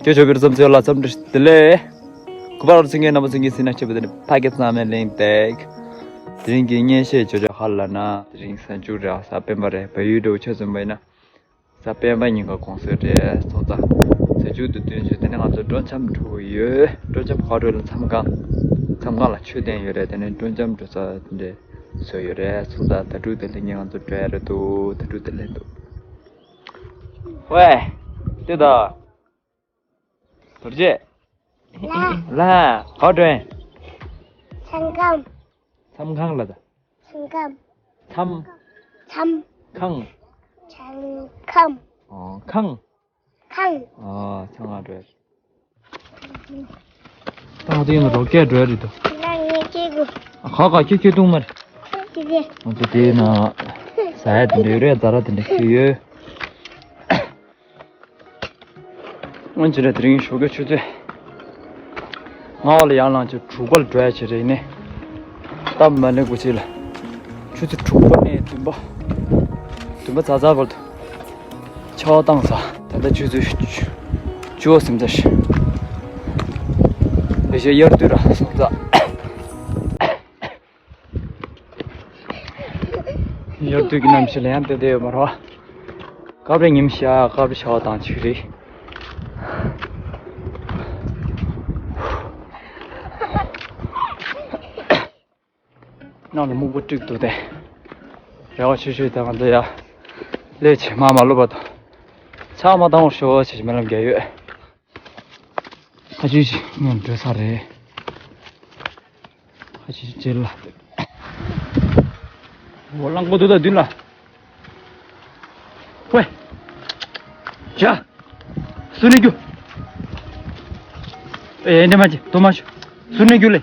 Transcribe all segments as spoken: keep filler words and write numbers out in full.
ཁྱེད་ཆོས་པའི་བསམ་ཚུལ་ལ་འཚམས་འདྲི་བདེ་ལེགས། གུས་པ་རང་ཚུགས་མཁན་རྣམ་པ་ཚུགས་མཁན་ཟིན་ན་ཆེ་བ་དེ་ནི་ཕ་སྐད་གཙང་མའི་གླེང་སྟེགས། དེ་རིང་གི་བརྙན་ཤེས་ཇོ་ཇོ་ཧ་ལ་ན་དེ་རིང་གཟའ་མཇུག་རེད། གཟའ་སྤེན་པ་རེད། བལ་ཡུལ་འདྲ་བོ་ཆ་མཚོན་པ་ཡིན་ན། གཟའ་སྤེན་པ་ཉིན་ག་གུང་སེང་རེད། ཚོགས་གཙང་གཟའ་མཇུག་ཏུ་སྟོན་བྱོས། དེ་ནས་ང་ཚོ་སྤྲོ་འཆམ་འགྲོ་གི་ཡོད། སྤྲོ་འཆམ་ག་འགྲོ་ལ་མཚམས་ཁང་། མཚམས་ཁང་ལ་མཆོད་རྟེན་ཡོད་རེད། དེ་ནས་སྤྲོ་འཆམ་འགྲོ་ས་དེ་འདྲས་བཟོས་ཡོད་རེད། ཚོགས་གཙང་དྭ་ཕྲུག་དེ་ལས་ཉིན་ང་ཚོ་འགྲོ་ཡ་རེད་འདུག་དྭ་ཕྲུག་དེ་ལས་འདུག་ཝེ། དེ་ད། རྡོ་རྗེ། ལ། ལ། ག་འགྲོ་ཡིན། མཚམས་ཁང་། མཚམས་ཁང་ལ་ད། མཚམས་ཁང་། མཚམས། མཚམས། ཁང་། མཚམས་ཁང་། ཨོ། ཁང་། ཁང་། ཨོ། མཚམས་ཁང་འགྲོ་ཡ། ད་ང་ཚོ་ཡིན་ན་རོགས་སྐད་འགྲོ་ཡ་རེད་དོ། ང་ངས་སྐད་དགོས། ཨ། ཁ་ཁ་ཁྱོད་ཁྱོད་བཏུང་མ་རེད། ཁྱོད་ཀྱིས། ང་ཚོ་དེའི་ནང་ཟ་ཡ་དེ་འདྲ་ཡོད་རེད། ཛ་དྲག་དེ་འདྲ་ཁྱོད་ཡོད། སྔོན་ཆད་ལ་དེ་རིང་ཞོགས་ཀའི་ཆུ་ཚོད་ལྔ་པ་ལ་ཡར་ལངས་བྱས་དྲུག་པ་ལ་འགྲོ་ཡ་བྱས་རེད། ཡིན་ནའི་སྟབས་མ་ལེགས་པ་ཅིག་ལ་ཆུ་ཚོད་དྲུག་པ་ནས་བདུན་པ། བདུན་པ་ཚར་ཚར་བར་དུ་ཆར་པ་བཏང་ཚར། ད་ལྟ་ཆུ་ཚོད་བཅུ་པ་ཟིན་ཚར་ཞིང་། ལས་བྱེད་དབྱར་དུས་ར་སོང་ཙང་། དབྱར་དུས་ཀྱི་གནམ་གཤིས་ལ་ཡང་དེ་བསྡད་ཡོད་མ་རེད་བ། སྐབས་རེ་ཉིམ་ཤར། སྐབས་རེ་ཆར་པ་བཏང་བྱེད་ཀྱི་རེད། ནང་ལ་སྨུག་པ་དཀྲིགས་འདུག་སྟེ། རེ་བ་ཆེ་ཤོས་དེ་ང་ཚོ་ཡར་སླེབས་བྱས་མར་མ་ལོག་པ་དང་། ཆར་པ་མ་བཏང་བར་ཞོག་བྱས་བྱས་སྨོན་ལམ་རྒྱག་ཡོད། ཁ་ཆུ་ཞིག་ངས་འགྲོ་ས་རེད། ཁ་ཆུ་ཞིག་ལ། འོ། གླང་པོ་འདུག་ད་མདུན་ལ། ཝེ། ཇ། ཟུར་ནས་རྒྱུགས། ཨེ། འདྲེ་མ་བྱེད། དོ་མ་ཤོག་ཟུར་ནས་རྒྱུགས་ལེ།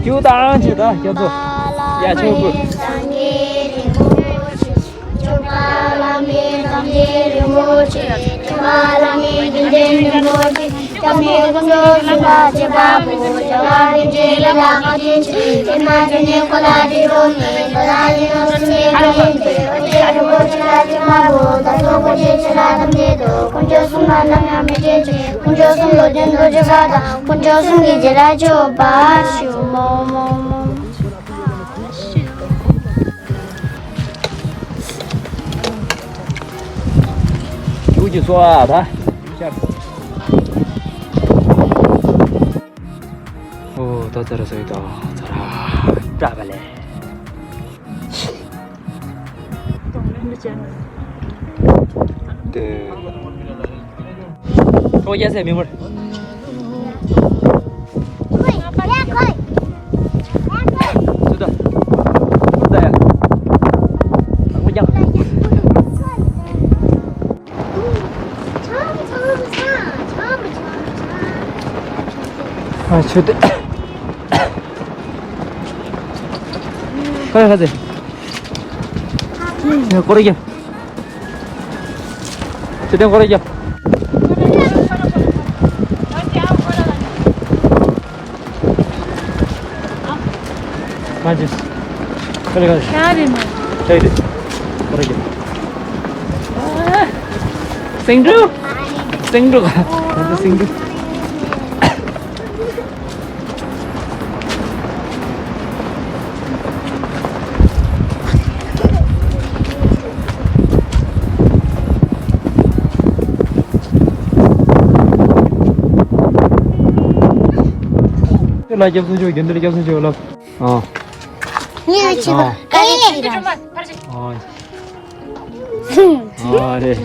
ཡུ་དང་ཅི་ད་ཁྱེད་ཚོ་ཡ་ཆོག་གི། དཀོན་མཆོག་གསུམ་ལ་ནམ་ཡང་མི་སྐྱེ་ཅིག་དཀོན་མཆོག་གསུམ་གྱི་རྗེས་ལ་སྐྱོབ་པ་དང་། དཀོན་མཆོག་གསུམ་གྱི་རྗེས་ལ་སྐྱོབ་པ་ཞུ། མོ་མོ་མོ། ཁྱེད་ཀྱིས་གསོལ་བ་ད་ཤར། ཨོ་ད་ཚར་སོང་ད་ཚར་བཀྲ་བ་ལས། ཏེ། ཨོ་ཡ་སེ་མི་མོར། སུ་ད། སུ་ད་ཡ། ཨ་ཁུ་ཀྱང་། ཨ་ཆུ་དེ། ཁ་ཁ་ཟེ། ཡ་སྐོར་རྒྱབ། ཆུ་དེ་སྐོར་རྒྱབ། མ་ཅི། ཁ་ཁ་ཟེ། ཤ་རེད་མ། ཤ་རེད། སྐོར་རྒྱབ། སེང་འབྲུག་སེང་འབྲུག་ད་ལྟ་སེང་འབྲུག་ལ་སྐྱབས་སུ་མཆིའོ། དགེ་འདུན་ལ་སྐྱབས་སུ་མཆིའོ་ལབ། ཨ། ངས་ཅི་ག་ཨ། ག་ལེ་ཅི་ར། ཨ། ཨ་རེད།